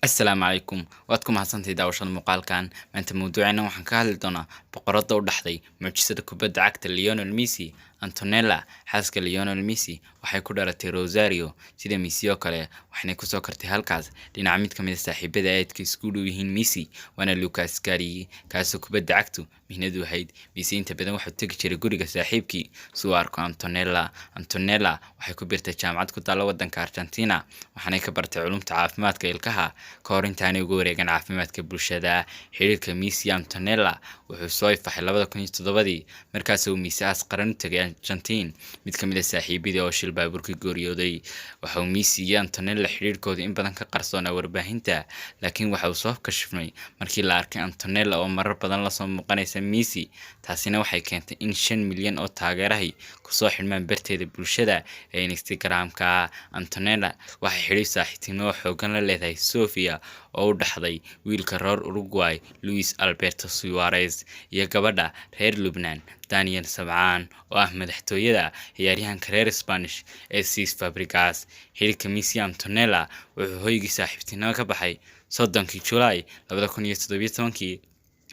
Assalaamu calaykum. Waad ku mahadsantahay daawashada muuqaalkan. Maanta mawduuceena waxaan ka hadli doonaa boqoradda u dhaxday mucjisada kubadda cagta Lionel Messi, Antonella. Xaaska Lionel Messi waxay ku dhalatay Rosario sida Messi oo kale, waxayna kusoo kortay halkaas dhinaca mid ka mid ah saaxiibada aadka isku dhow yihiin Messi, waana Lucas Gari, kaasoo kubadda cagtu mihnadu ahayd. Messi inta badan wuxuu tegi jiray guriga saaxiibkii si uu arko Antonella. Antonella waxay ku biirtay jaamacad ku taalla waddanka Argentina, waxaanay ka bartay culumta caafimaadka ilkaha ka hor intaanay uga wareegan caafimaadka bulshada. Xiriirka Messi iyo Antonella wuxuu soo ifaxay 2007-dii, markaas uu Messi aas qaran u tegay Argentine mid ka mid ah saaxiibadii oo shil baabuur ka geeriyooday. Waxa uu Messi iyo Antonella xiriirkooda in badan ka qarsoonaa warbaahinta, laakiin waxa uu soo kashifmay markii la arkay Antonella oo marar badan lasoo muuqanaysa Messi. Taasina waxay keentay in 5 milyan oo taageerahay kusoo xidhmaan barteeda bulshada ee Instagram-ka. Antonella waxay xidhiidh saaxiibtinimo oo xooggan la leedahay Sofia oo u dhaxday wiilka reer Uruguay Luis Alberto Suarez iyo gabadha reer Lubnaan Daniel Sabcaan oo ah madaxtooyada ciyaaryahanka reer Spanish ee Cesc Fabregas. Xiriirka Messi iyo Antonella wuxuu hoygii saaxiibtinimo ka baxay 30-kii Julaay 2017-kii,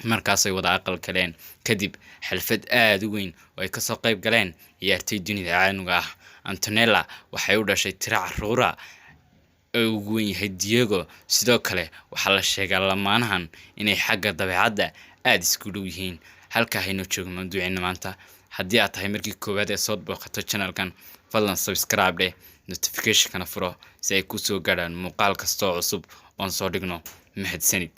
markaasay wada aqal galeen kadib xaflad aada u weyn oo ay kasoo qayb galeen ciyaartoy dunida caanuga ah. Antonella waxay u dhashay tiro caruura oo ugu weyn yahay Diego. Sidoo kale waxaa la sheegaa lamaanahan inay xagga dabeecadda aada isku dhow yihiin. Halka haynoo joogo mawduuceena maanta. Haddii aad tahay markii koowaad ee soo booqato channelkan, fadlan subscribe dheh, notificationkana furo si ay kusoo gaadhaan muuqaal kastoo cusub oon soo dhigno. Mahadsanid.